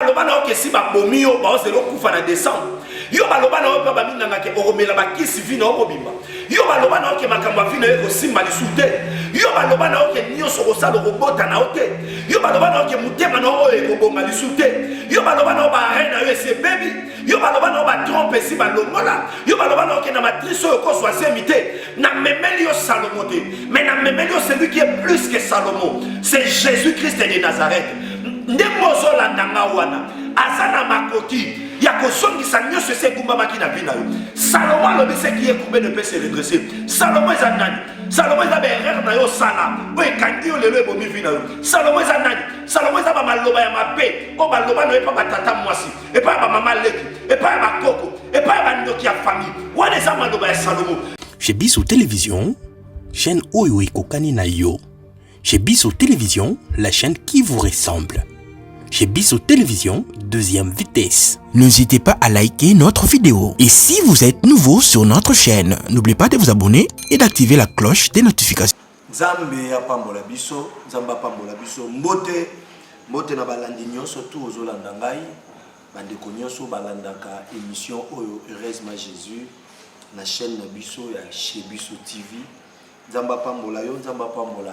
baloba na yo ke si babomi yo baozela okufa na décembre. Yo baloba na yo mpe baminganga ke okomela bakisi vi na yo mobimba. Yo baloba na yo ke makambo ya vi na yo ekosimba lisusu te. Yo baloba na yo ke nyonso okosala okobota na yo te. Yo baloba na yo ke motema na yo oyo ekobonga lisusu te. Yo baloba na yo barein na yo esi ebebi. Yo baloba na yo batrompe esi balongola. Yo baloba na yo ke na matrice oyo okozwa zemi te. Namemeli yo Salomo te, mais namemeli yo celui qui est plus que Salomo, c'est Jésus-Christ de Nazareth. Ndenge ozolanda nga wana, aza na makoki ya kozongisa nyonso esi egumbamaki na vie na yo. Salomo alobi ce qui est courbé ne peut se redresser. Salomo eza nani? Salomo eza ba erreur na yo osala oyo ekangi yo lelo ebomi vie na yo. Salomo eza nani? Salomo eza ba maloba ya mabe oyo baloba na yo epa batata mwasi, epai ya bamama leki, epai ya bakoko, epai ya bandoki ya famille. Wana eza maloba ya Salomo. Chez Biso Télévision, chaîne oyo ekokani na yo. Chez Biso Télévision, la chaîne qui vous ressemble. Chez Biso Télévision, deuxième vitesse. N'hésitez pas à liker notre vidéo. Et si vous êtes nouveau sur notre chaîne, n'oubliez pas de vous abonner et d'activer la cloche des notifications. Nzambe apambola biso, Nzambe apambola biso. Mbote, mbote na balandi nyonso tu ozolanda ngai, bandeko nyonso balandaka émission oyo Heureusement Jésus na chaîne na biso ya Chez Biso TV. Nzambe apambola yo, Nzambe apambola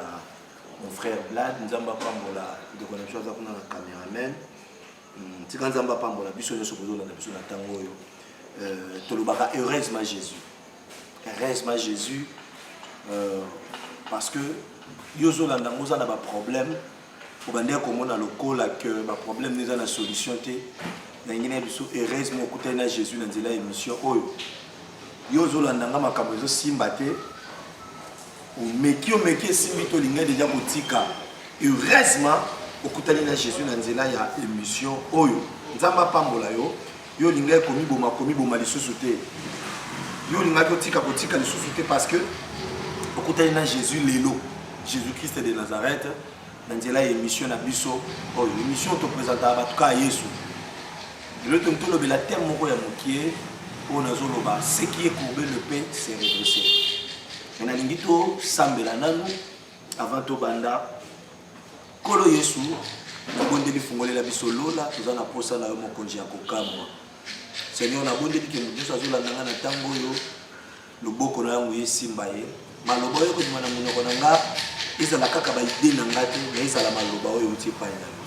mon frère Blad, Nzambe apambola ndeko na biso aza kuna na cameraman. Tika Nzambe apambola biso nyonso bozolanda biso na ntango oyo. Tolobaka heureusement Jésus. Heureusement Jésus parce que yo ozolanda ngo oza na ba problème, obandaki komona lokola que ba problème eza na solution te. Nalingi na biso heureusement okutani na Jésus na nzela ya émission oyo. Yo ozolanda nga makambo ezosimba te, omeki omeki esimbi te, olingai deja kotika. Heureusement okutani na Jésus na nzela ya émission oyo. Nzambe apambola yo. Yo olingaki komiboma, komiboma lisusu te. Yo olingaki otika, kotika lisusu te, parce que okutani na Jésus lelo, Jésus-Christ de Nazareth, na nzela ya émission na biso oyo. Émission topresentaka bato kaka Yesu. Lelo tolobela thème moko ya mokie oyo nazoloba, ce qui est courbé ne peut se redresser. Mais nalingi tosambela nanu avant tobanda. Nkolo Yesu, nabondeli fungolela biso lola, toza na posa na yo mokonzi ya kokamwa. Seigneur, nabondeli ke moto nyonso azolanda nga na ntango oyo, loboko na yango esimba ye. Maloba oyo ekobima na monoko na nga ezala kaka ba idée na nga te, mais ezala maloba oyo euti epai na yo.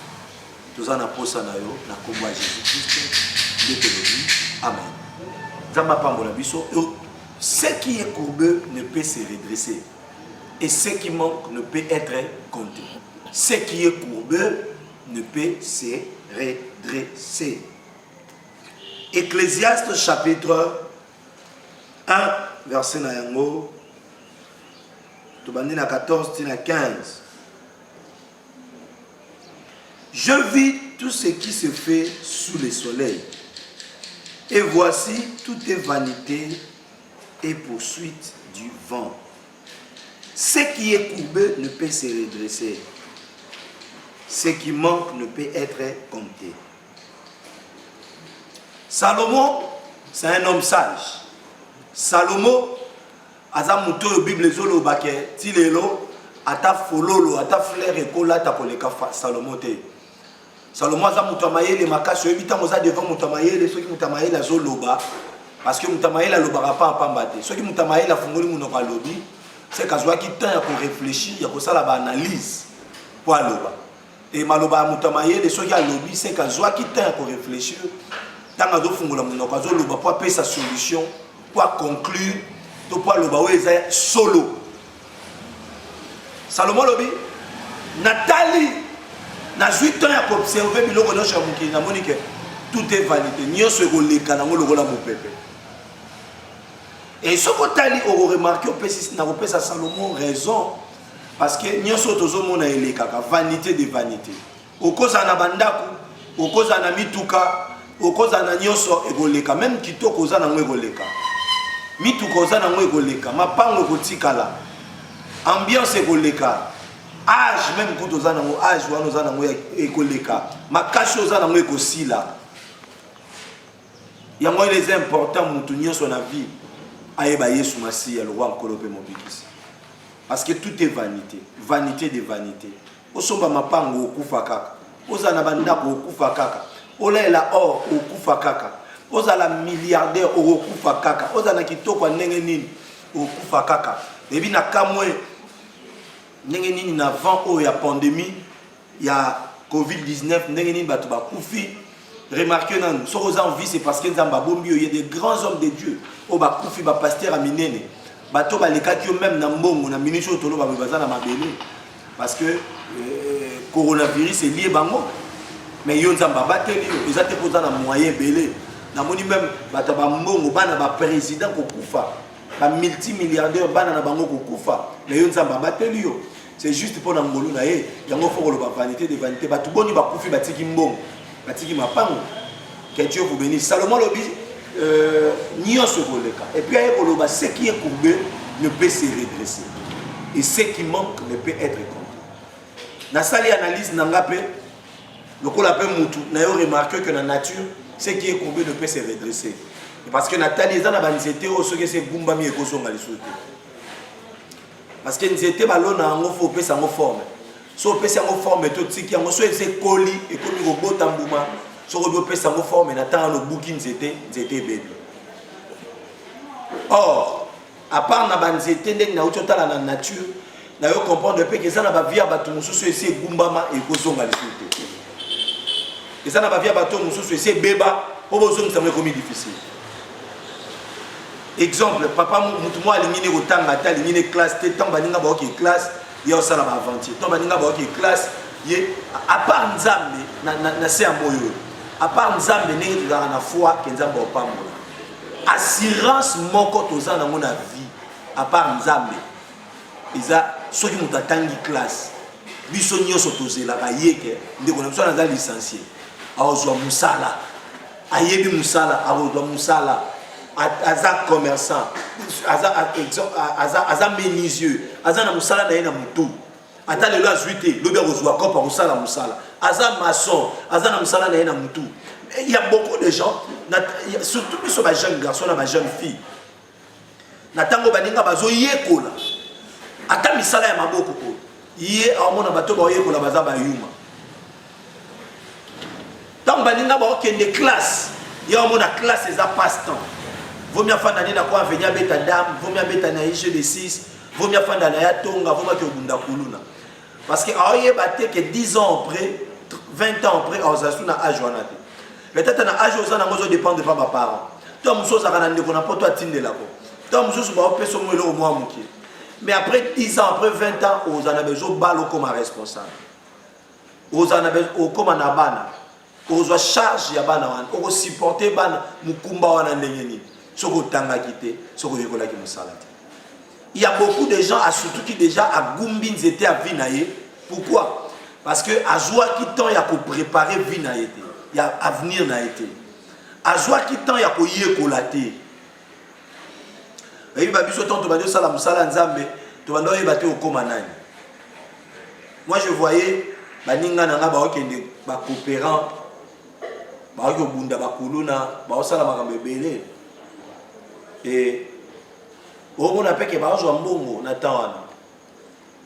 Toza na posa na yo na kombo ya Jésus Christ nde tolobi amen. Nzambe apambola biso. Ce qui est courbeux ne peut se redresser et ce qui manque ne peut être compté. Ce qui est courbeux ne peut se redresser. Ecclésiaste chapitre 1 verset na yango tobandi na 14 ti na 15. Je vis tout ce qui se fait sous le soleil, et voici, tout est vanité et poursuite du vent. Ce qui est courbé ne peut se redresser. Ce qui manque ne peut être compté. Salomon, c'est un homme sage. Salomon, aza moto oyo Bible ezoloba ke ti lelo ata fololo ata fleur ekolata koleka Salomon te. Salomon aza moto ya mayele makasi. Oyebi ntango oza devant moto ya mayele, soki moto ya mayele azoloba, parce que moto ya mayele alobaka pa pamba te. Soki moto ya mayele afungoli monoko alobi, c'est qu'azwaki temps ya korefléchir, ya kosala baanalyse mpo aloba. E maloba ya moto ya mayele, soki alobi, c'est qu'azwaki temps ya korefléchir. Ntango azofungola monoko azoloba mpo apesa solution, mpo aconclure, to mpo aloba oyo eza solo. Salomo alobi, natali, nazwi temps ya koobserve biloko nyonso ya mokili, namoni ke tout est vanité, nyonso ekoleka nango lokola mopepe. E soki otali, okoremarke, opesi, nakopesa Salomo raison, parce que nyonso oyo tozomona elekaka, vanité de vanité. Okozala na bandako, okozala na mituka, okozala na nyonso, ekoleka. Meme kitoko oza nango ekoleka, mituka oza nango ekoleka, mapango ekotikala, ambiance ekoleka, age meme kutu oza nango, age wana oza nango ekoleka, makasi oza nango ekosila. Yango wana eza important mutu nyonso na vie ayeba Yesu Masiya lokola Nkolo mpe Mobikisi, parce que tout est vanité, vanité de vanité. Osomba mapango, okufa kaka. Ozala na bandako, okufa kaka. Olalela or, okufa kaka. Ozala milliardaire, okokufa kaka. Ozala na kitoko ya ndenge nini, okokufa kaka. Ebi na kamwe ndenge nini na vent oyo ya pandemie ya covid-19 ndenge nini bato bakufi. Remarque nanu, soki oza en vie, c'est parce que Nzambe abombi yo. Il y a des grands hommes de Dieu oyo bakufi, ba pasteur ya minene, bato balekaki yo même na mbongo na minute oyo toloba boye baza na mabele parce que coronavirus elie bango. Mais yo Nzambe abateli yo, eza te mpo oza na moyen ebele. Namoni même bato ya bambongo, bana ba président kokufa, ba multimilliardaire, bana na bango kokufa, mais yo Nzambe abateli yo, c'est juste mpo na ngolu na ye. Yango fo koloba vanité de vanité. Bato boni bakufi, batiki mbongo, batiki mapango. Que Dieu vous bénisse. Salomon alobi nyonso ekoleka. Et puis aye koloba: ce qui est courbé ne peut se redresser et ce qui manque ne peut être compté. Nasali analyse na nga mpe lokola mpe mutu na yo, remarque que na nature, ce qui est courbé ne peut se redresser, parce que natali eza na banzete oyo soki esi egumbami, ekozonga lisusu te, parce que nzete balona yango, fo opesa yango forme. So opesi yango forme to otiki yango, so esi ekoli, ekomi kobota mbuma, soki obi opesa yango forme na ntango wana obuki nzete, nzete ebebi. Or à part na banzete, ndenge nauti otala na nature, na yo comprendre mpe ke eza na bavie ya bato mosusu esi egumbama, ekozonga lisusu te. Eza na bavie ya bato mosusu esi ebeba, mpo bozongisa yango ekomi difficile. Exemple, papa mutu moko alingi ne kotanga te, alingi ne classe te. Ntango baninga baoki classe, ye osala baaventure. Ntango baninga baoki classe, ye, à part Nzambe na se ya moi oyo, à part Nzambe, ndenge tozalaka na foi ke Nzambe opambola, assurance moko toza nango na vie à part Nzambe eza soki moto atangi classe. Biso nyonso tozelaka ye ke ndeko na biso wana aza licencié, akozwa mosala, ayebi mosala, akozwa mosala, aza commerçant, aza menuisier, aza na mosala na ye na motu. Ata lelo azwi te, lobi akozwa cope, akosala mosala. Aza maçon, aza na mosala na ye na motu. Il y a beaucoup de gens na, surtout biso ba jeune garçon na ba jeune fille, na ntango baninga bazoyekola ata misala ya maboko oyo, ye aomona bato baoyekola baza bayuma. Ntango baninga baokende classe, ye aomona classe eza passe temps. Vomi afanda nde na ko aveni abeta dame, vomi abeta na ye jeu de 6, vomi afanda na ye atonga, vomi ake obunda kuluna, parce que aoyeba te ke 10 ans après, 20 ans après, aozala su na age wana te. Peut-être na age oza nango, ozodépendre pa baparent to mosusu, ozalaka na ndeko na poto atindelako, to mosusu baopesa mo eloko mwa moke. Mais après 10 ans, après 20 ans, ozala na besoin obala, okoma responsable, ozala na besoin okoma na bana, ozwa charge ya bana wana, okosupporte bana, mokumba wana ndenge nini soki otangaki te, soki oyekolaki mosala te? Il y a beaucoup de gens asutuki déjà, agumbi nzete ya vie na ye. Pourquoi? Parce que azwaki temps ya kopréparer vie na ye te, ya avenir na ye te, azwaki temps ya koyekola te. Oyebi, babiso ntango tobandi osala mosala ya Nzambe, tobandi oyeba te okóma nani. Moi je voyais baninga na nga baokende bacoopérant, baoki kobunda bakuluna, baosala makambo ebele e omona mpe ke baozwa mbongo na temps wana,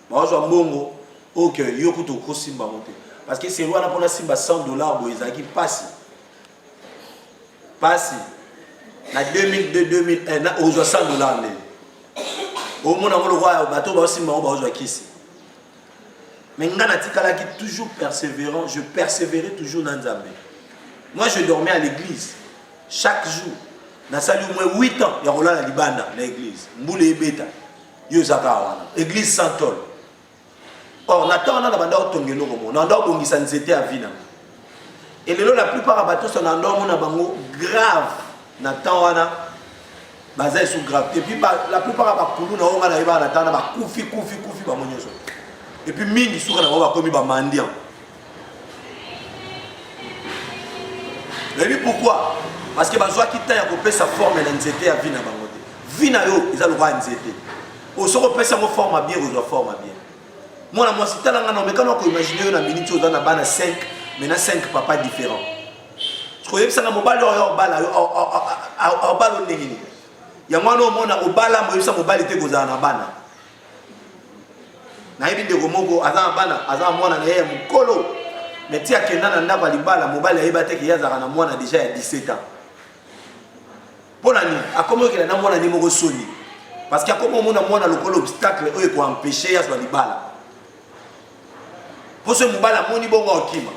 baozwa mbongo oyo ke yo kutu okosimba yango te, parce que seri wana mpona simba 100 $ boye ezalaki mpasi mpasi. Na 2002, 2001 na ozwa 100 $ ndenge omona yango lokola bato baosimba yango baozwa kisi. Mais nga natikalaki toujours persévérant, je persévérais toujours na Nzambe. Moi je dormais à l'église chaque jour. Nasali au moins 8 ans ya kolala libanda na église. Mbula ebeta, yo eza kaka wana, église sans tôle. Or na ntango wana na banda otonga eloko mo, na nda obongisa nzete ya vie nango. Elelo la plupart ya bato nyonso na nda omona bango grave na temps wana, baza esu grave. Et puis la plupart ya bakulu na oyo nga nayebaka na ntango wana bakufi, kufi, kufi bango nyonso. Et puis mingi suka na bango bakomi bamandian. Oyebi pourquoi? Parce que bazwaki temps ya kopesa forme na nzete ya vie na bango te. Vie na yo eza lokola ya nzete oyo, soki opesi yango forme ya bien, kozwa forme ya bien. Mwana mwasi, tala nga na omekana koimagine yo na minute oyo oza na bana 5, mais na 5 papa différent. Koyebisanga mobali oyo obala yo, obala o ndenge nini? Yango wana omona obala, moyebisa mobali te kozala na bana. Nayebi ndeko moko aza na bana, aza na mwana na ye ya mokolo. Mais ti akenda na ndako ya libala, mobali ayeba te ke ye azalaka na mwana deja ya 17 ans. Mpo na nini? Akomi okenda na mwana ne moko soni. Parce que akomi omona mwana lokola obstacle oyo eko empecher ye azwa libala. Mpo soki mobali amoni bongo akima.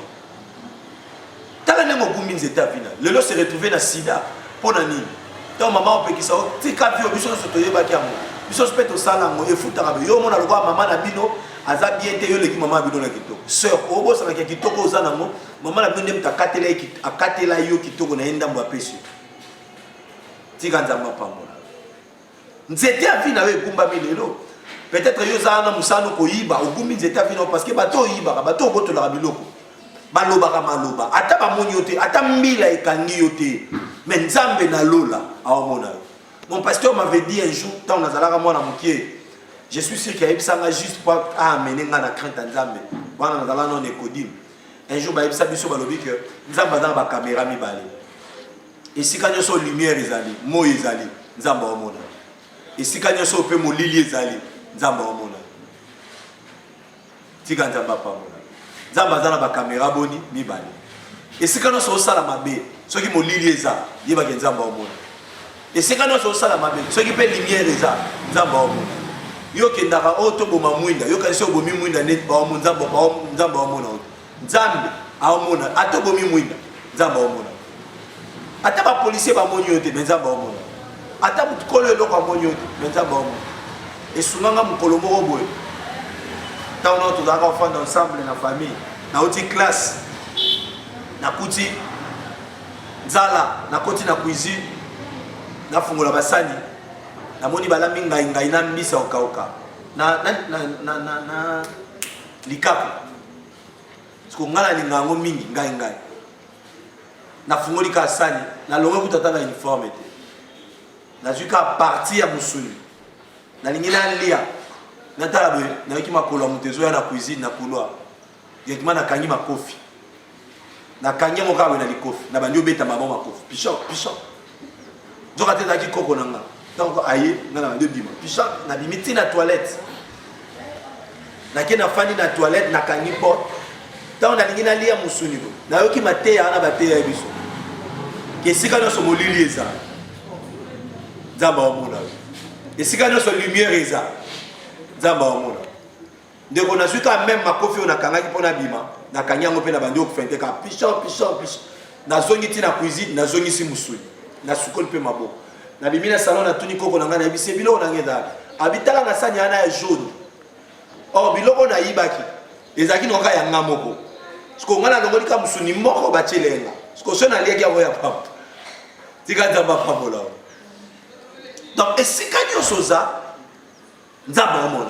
Tala ndenge ogumbi nzete ya vina. Lelo se retrouver na sida. Mpo na nini? Ntango mama opekisa yo tika vie biso nyonso toyebaki yango. Biso nyonso mpe tosala yango efutaka be. Yo omona lokola mama na bino aza bien te yo oleki mama na bino na kitoko. Sœur, obosanaka kitoko oza nango, mama na bino nde moto akatela ye akatela yo kitoko na ye ndambo apesi yo. Tika Nzambe apambola. Nzete ya vie na yo egumbami lelo. Peut-être yo oza na mosala koyiba, ogumbi nzete ya vie na yo parce que bato oyibaka, bato obotolaka biloko. Balobaka maloba, ata bamoni yo te, ata mbila ekangi yo te. Mais Nzambe na lola aomona yo. Mon pasteur m'avait dit un jour, tant nazalaka mwana mokie, je suis sûr qu'il ayebisa nga juste po amener nga na crainte ya Nzambe. Wana nazala non écodim. Un jour bayebisa biso balobi que Nzambe aza na ba caméra mibale. Esika nyonso oyo lumière ezali, moi ezali, Nzambe aomona. Esika nyonso oyo mpe molili ezali, Nzambe aomona. Tika Nzambe apambola. Nzambe aza na bakamera boni? Mibale. Esika nyonso osala mabe, soki molili eza, yebake Nzambe aomona. Esika nyonso osala mabe, soki mpe lumière eza, Nzambe aomona. Yo okendaka oyo oh, toboma mwinda, yo kanisi obomi mwinda nde Nzambe aomona. Nzambe aomona ata obomi mwinda, Nzambe aomona. Ata ba policier bamoni yo te, mais Nzambe aomona. Ata moto kolo eloko amoni yo te, mais Nzambe aomona. Esunga nga mokolo moko boye, ntango nao tozalaka kofanda ensemble na famille, nauti classe, nakuti nzala, nakoti na cuisine, nafungola basani, namoni balambi ngai ngai na mbisa okauka na, na, na, na, na, na likaku. Siko ngai nalinga yango mingi ngai ngai. Nafungoli kaka sani, nalongwe kutu ata na uniforme te. Nazwi kaka partie ya mosuni. Nalingi nalia. Natala boye, nayoki makolo ya moto ezoya na cuisine na couloir. Directement nakangi makofi. Nakangi yango kaka boye na likofi. Nabandi obeta mama makofi. Pichon, pichon. Nzoka te ezalaki koko na nga. Ntango aye, nga nabandi obima. Pichon, nabimi ti na toilette. Nake nafandi na toilette, nakangi porte. Ntango nalingi nalia mosuni boye, nayoki mateya wana bateya biso. Ke esika nyonso molili eza, Nzambe aomona yo. Esika nyonso lumière eza, Nzambe aomona. Ndeko nazwi kaka meme makofi oyo nakangaki mpo nabima, nakangi yango mpe nabandi okofente kaka pichon pichon pichon. Nazongi ti na cuisine, nazongisi mosuni, nasukoli mpe maboko. Nabimi na salon, natuni koko na ngai, nayebisi ye biloko na ngai ezalaka. Abi tala na sani wana ya jaune. Or biloko nayibaki ezalaki noka ya nga moko. Siko ngai nalongoli kaka mosuni moko batiele nga. Siko soki naliaki yango ya pamba. Tika Nzambe apambola yo. Donc esika nyonso oza Nzambe aomona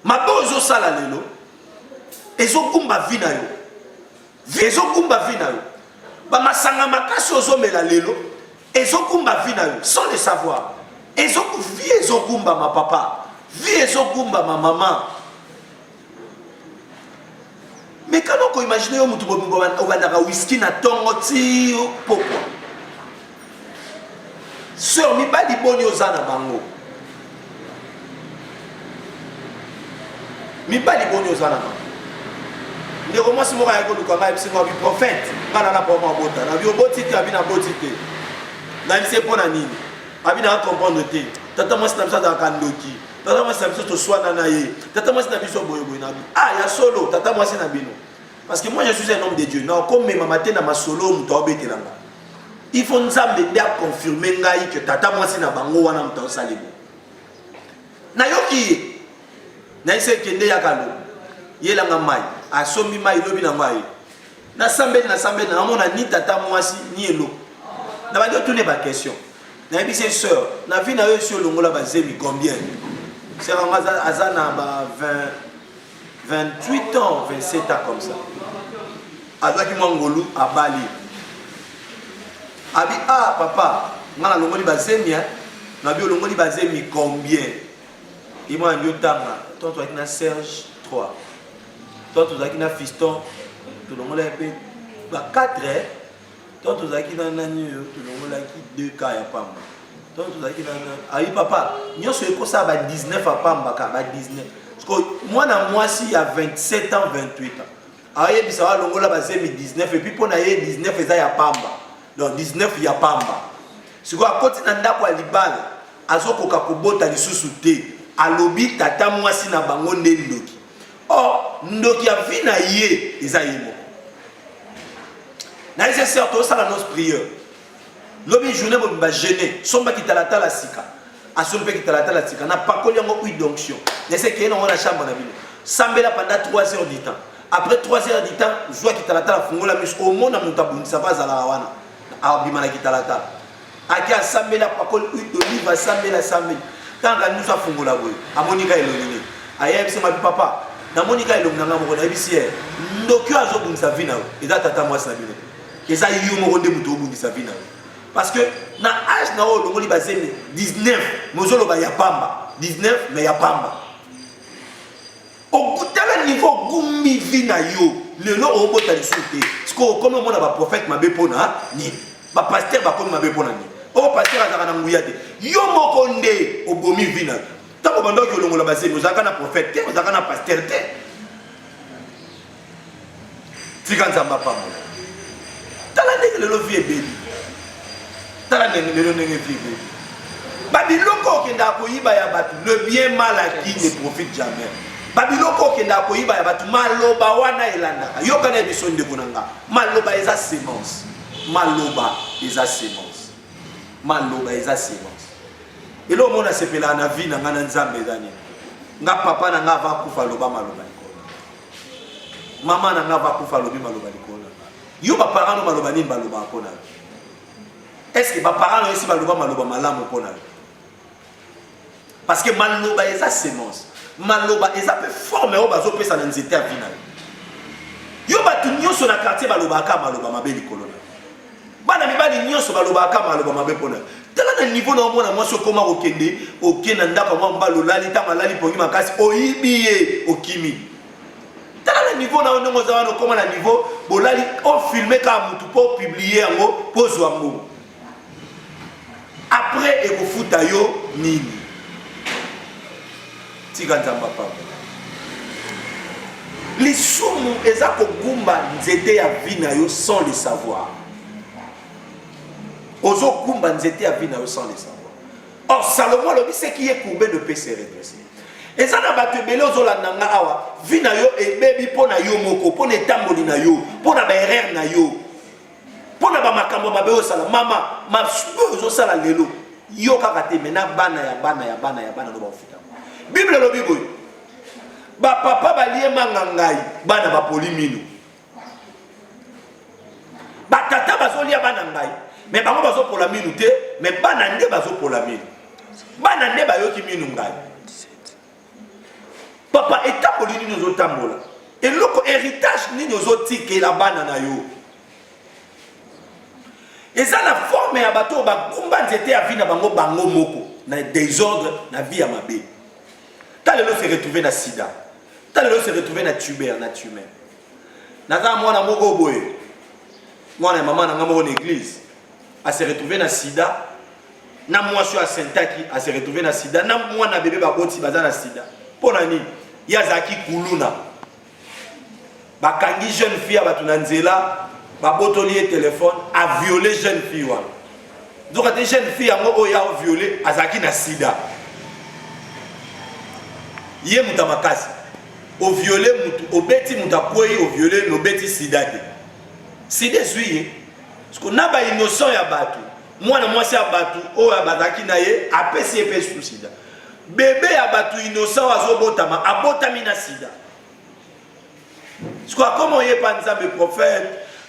mabe oyo ozosala lelo ezokumba vie na yo, ezokumba vie na yo. Bamasanga makasi ozomela lelo ezokumba vie na yo sans le savoir. Ezo vie ezokumbama papa, vie ezokumbama mama. Mais kana okoimagine yo motu mobimba obandaka whisky na ntongo ti pokwa. Sœur, mibali boni oza na bango? Mibali boni oza na bango? Ndeko mwasi moko ayaki koluka ngai, ayebisi ngai, prophète, ngai na na problème abota. Na bi oboti te, abi naboti te. Nayebisi ye mpo na nini? Abi na comprendre te. Tata mwasi na biso azalaka ndoki. Tata mwasi na biso toswana na ye. Tata mwasi na biso boye boye na bi. Ah ya solo, tata mwasi na bino. Parce que moi je suis un homme de Dieu. Na komema te na masolo moto aobetela nga. Il faut Nzambe nde a confirmer ngai que tata mwasi na bango wana moto aosali bo. Nayoki ye. Nayebisa ye kende yaka lobi. Yelanga mai. Asombi mai lobi na ngai. Nasambeli nasambeli namona ni tata mwasi ni eloko. Na bandi otune ba question. Nayebisi ye sœur, na vie na yo esi olongola ba zemi combien? Sœur yango aza, aza na ba 20 28 ans, 27 ans comme ça. Azwaki mwa ngolu abali. Abi ah papa, nga nalongoli bazemi hein. Nabi olongoli bazemi combien? Ye mwana ndio tanga. Tant tozalaki na Serge 3. Tant tozalaki na Fiston tolongolaki mpe ba 4 eh. Tant tozalaki na nani oyo tolongolaki 2 cas ya pamba. Tant tozalaki na nani ayi papa nyonso ekosala ba 19 ya pamba ka ba 19. Parce que mwana mwasi ya 27 ans 28 ans. Ayebisa wa longola ba zemi 19 et puis pona ye 19 eza ya pamba. Donc 19 ya pamba. Sikoyo akoti na ndako ya libala azokoka kobota lisusu te. Alobi tata mwasi na bango nde ndoki. Or ndoki ya vie na ye eza ye moko. Na ye sœur tosala nos prières. Lobi journée mobimba jeune, somba kitalatala sika. Asombi mpe kitalatala sika. Na pakoli yango huile d'onction. Nese keye nango na chambre na bino. Sambela pendant 3 heures du temps. Après 3 heures du temps, zwa kitalatala fungola miso omona moto abundisaka azalaka wana. Abima na kitalatala. Ake asambeli apakoli huile d'olive asambeli asambeli. Ntango nyonso afungola boye amoni ka elongi nini. Ayebisi mabi papa namoni ka elongi na ngai moko nayebisi ye ndoki oyo azobundisa vi na yo eza tata mwasi na bino te eza yo moko nde moto obundisa vi na yo parce que na age na oyo olongoli bazemi 19 mozoloba ya pamba 19 mais ya pamba Okutala niveau ogumbi vie na yo lelo obota lisusu te sikoyo okomi omona ba prophète mabe mpona nini ba pasteur bakomi mabe mpona nini oyo oh, pasteur azalaka na nguya te yo moko nde obomi vie na yo ntango obandaki olongola bazemi ozalaka na prophète te ozalaka na pasteur te tika nzambe apambola tala ndenge lelo vie ebebi tala ndenge lelo ndenge vie ebebi babiloko okendaka koyiba ya bato le bien mal acquis ne profite jamais babiloko okendaka koyiba ya bato maloba wana elandaka yokana ya biso ndeko na nga maloba eza semence maloba eza semence maloba eza semence eloko moko nasepelaka na vie na nga na nzambe eza nini nga papa na nga ava akufa aloba maloba likolo Mama na nga va kufa alobi maloba likolo na nga. Yo ba parents no maloba nini balobaka mpo na yo? Est-ce que ba parents no esi baloba maloba malamu mpo na yo? Parce que maloba eza semence. Maloba eza pe forme oyo bazopesa na nzete ya vie na yo. Yo bato nyonso na quartier balobaka maloba mabe likolo na yo. Bana mibali nyonso balobaka maloba mabe mpo na yo. Tala na niveau na omona mwasi okoma kokende oke na ndako ya mwa mobali olali ntango alali pongi makasi oyibi ye okimi. Tala na niveau na yo ndenge oza wana okoma na niveau bolali ofilme kaka mutu mpo opublie yango mpo ozwa mbongo. Après ekofuta yo nini? Tika Nzambe apambola. Lisumu eza kogumba nzete ya vie na yo sans le savoir. Ozogumba nzete ya vie na yo sans le savoir. Or Salomon alobi ce qui est courbé ne peut se redresser. Eza na bato ebele ozolanda nga awa, vie na yo ebebi mpo na yo moko, mpo na etamboli na yo, mpo na ba erreur na yo. Mpo na bamakambo mabe osala mama masumu oyo ozosala lelo yo kaka te me na bana ya bana ya bana ya bana no bakofuta bible elobi boye bapapa balie manga ngai bana bapoli mino batata bazolia bana ngai me bango bazopola minu te me bana nde bazopola minu bana nde bayoki minu ngai papa etamboli nini ozotambola eloko héritage nini ozotikela bana na yo eza na forme ya bato oyo bagumba nzete ya vie na bango bango moko na desordre na vie ya mabe ta lelo se retrouve na sida ta lelo se retrouve na tuber na tumeur naza mwana moko boye mwana ya mama na nga moko na église ase retrouve na sida na mwasi oyo asentaki ase retrouve na sida na mwana bebe baboti baza na sida mpo na nini ye azalaki kuluna bakangi jeune fille ya bato na nzela babotoli ye telefone aviole jeune fille wana nzoka te jeune fille yango oyo aviole azalaki na sida ye moto ya makasi oviole motu obeti moto akwei oviole nobeti sida te sida ezwi ye na bainnocent ya bato Mwana mwasi ya batu oyo bazalaki na ye apesi ye mpe su sida. Bebe ya batu innocent oyo azobotama abotami na sida. Sikoyo akoma oye pa Nzambe prophète,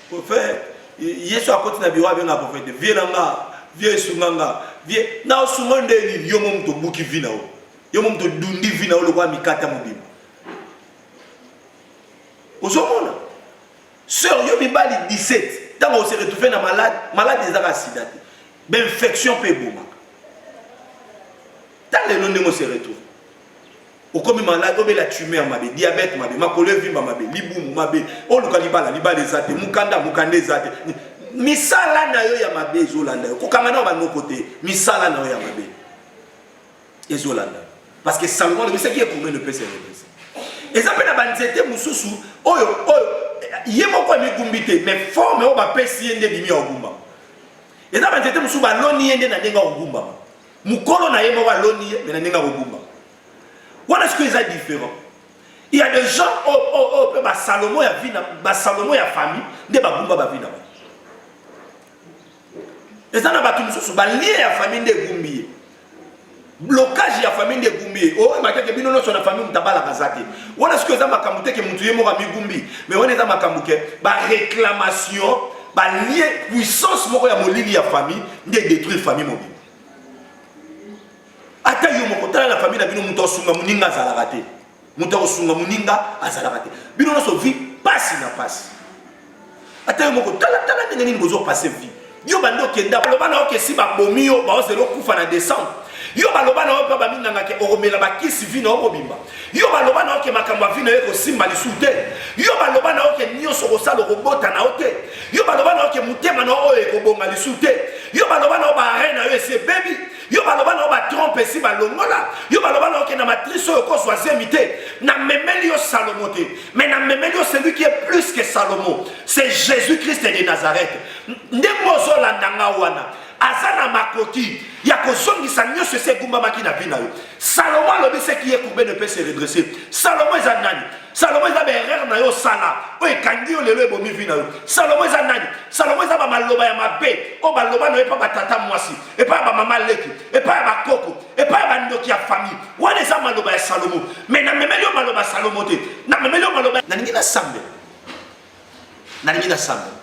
prophète. Yesu akoti na biro abenga prophète, vie na nga, vie esunga nga, vie na osunga nde nini? Yo mo moto obuki vie na yo. Yo mo moto odundi vie na yo lokola mikata mobimba. Ozomona? Sœur yo mibali 17 tango ose retrouver na malade, malade eza ka sida te. Ba infection pe ebomaka. Tala lelo ndenge ose retrouver. Okomi malade, obela tumeur mabe, diabète mabe, makolo evimba mabe, libumu mabe, oluka libala, libala eza te, mukanda, mukanda eza te. Misala na yo ya mabe ezolanda yo. Kokanga na banoko te, misala na yo ya mabe. Ezolanda. Parce que Salomon alobi ce qui est commun ne peut se redresser. Eza pe na ba nzete mosusu oyo oyo. Ye moko amigumbi te, mais forme oyo bapesi ye nde ebimi ya kogumbama. Eza banzete mosusu baloni ye nde na ndenge ya kogumbama. Mokolo na ye moko aloni ye, mais na ndenge ya kogumbama. Wana sikoyo eza différent. Il y a des gens oyo oh, oh, mpe basalomo ya vie na basalomo ya famille nde bagumba ba vie na bango. Eza na bato mosusu balie ya famille nde egumbi ye. Blocage ya famille nde egumbi ye. Oyeba te ke bino nyonso na famille moto abalaka aza te. Wana sikoyo eza makambo te ke moto ye moko amigumbi, mais wana eza makambo ke ba réclamation, ba lien, puissance moko ya molili ya famille nde edétruire famille mobimba. Ata yo moko tala na famille na bino, moto asunga moninga azalaka te. Moto akosunga moninga azalaka te. Bino nyonso vie pasi na pasi. Ata yo moko tala tala ndenge nini bozo passer vie. Yo bando okenda baloba na yo ke si babomi yo baozela okufa na décembre. Yo baloba na yo mpe baminganga ke okomela bakisi vie na yo mobimba. Yo baloba na yo ke makambo ya vie na yo ekosimba lisusu te. Yo baloba na yo ke nyonso okosala okobota na yo te. Yo baloba na yo ke motema na yo oyo ekobonga lisusu te. Yo baloba na yo barein na yo esi ebebi. Yo baloba na yo ba trompe esi balongola. Yo baloba na yo ke na matrice oyo okozwa zemi te. Namemeli yo Salomo te, mais namemeli yo celui qui est plus que Salomo, c'est Jésus-Christ de Nazareth. Ndenge ozolanda nga wana, aza na makoki ya kozongisa nyonso esi egumbamaki na vie na yo. Salomo alobi ce qui est courbé ne peut se redresser. Salomo eza nani? Salomo eza ba erreur na yo osala oyo ekangi yo lelo ebomi vie na yo. Salomo eza nani? Salomo eza ba maloba ya mabe oyo baloba na yo epa ba tata mwasi, epai ya bamama leki, epai ya bakoko, epai ya bandoki ya famille. Wana eza maloba ya Salomo, mais namemeli yo maloba ya Salomo te, namemeli yo maloba. Nalingi nasambela, nalingi nasambela.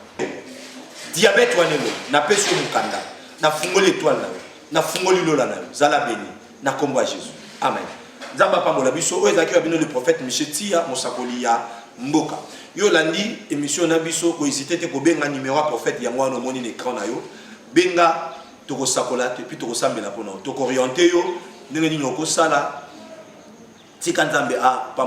Diabète wana elo, napesi yo mokanda, nafungoli etoile na yo, nafungoli lola na yo. Zala beni na kombo ya Jésus, amen. Nzambe apambola biso. Oyo ezalaki wa bino le prophète Michel Tia, mosakoli ya mboka. Yo olandi émission na biso, kohésite te kobenga numéro ya prophète yango wana omoni na écran na yo. Benga, tokosakola et puis tokosambela mpona yo, tokooriente yo ndenge nini okosala. Tika Nzambe apambola.